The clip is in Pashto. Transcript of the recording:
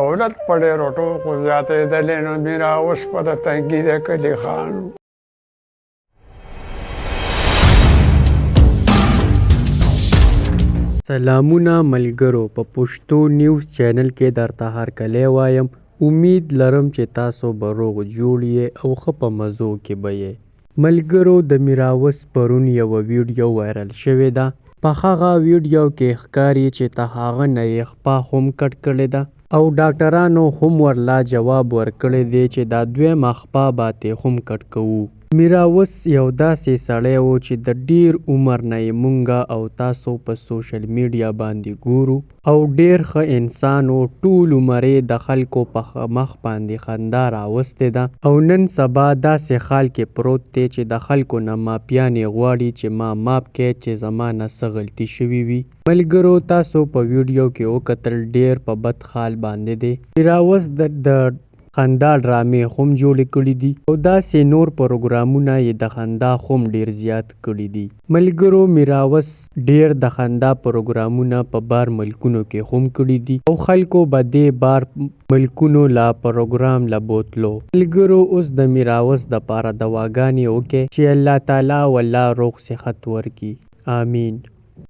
دولت په ډېرو ټوقو زیاتېدلې، نو میراوس په د تنګي د کلي خان و. سلامونه ملګرو په پښتو نیوز چینل کې درته هرکلی وایم امید لرم چې تاسو به روغ جوړ یې او ښه په مزو کې به یې. ملګرو د میراوس پرون یوه ویډیو وایرل شوې ده په هغه ویډیو کې ښکاري چې د هغه نه یې خپه هم کټ کړې ده او ډاکټرانو هم ورله جواب ورکړی دی چې دا دویمه خپه به ترې هم کټ کوو. میراوس یو داسې سړی و چې د ډیر عمر نه یې مونږه او تاسو په سوشل میډیا باندې ګورو او ډیر ښه انسان و ټول عمر یې د خلکو په مخ باندې خندا راوستې ده او نن سبا داسې خال کې پروت دی چې د خلکو نه ماپیانې غواړي چې ما ماپ کړئ چې زما نه څه غلطي شوي وي. ملګرو تاسو په ویډیو کې وکتل ډیر په بد خال باندې دی. میراوس د خندا ډرامې هم جوړې کړې دي او داسې نور پروګرامونه یې د خندا هم ډیر زیات کړي دي. ملګرو میراوس ډیر د خندا پروګرامونه په بار ملکونو کې هم کړي دي او خلکو به دې بار ملکونو له پروګرام له بوتلو. ملګرو اوس د میراوس دپاره دواګانې وکړئ چې الله تعالی وله روغ صحت ورکړي. آمین.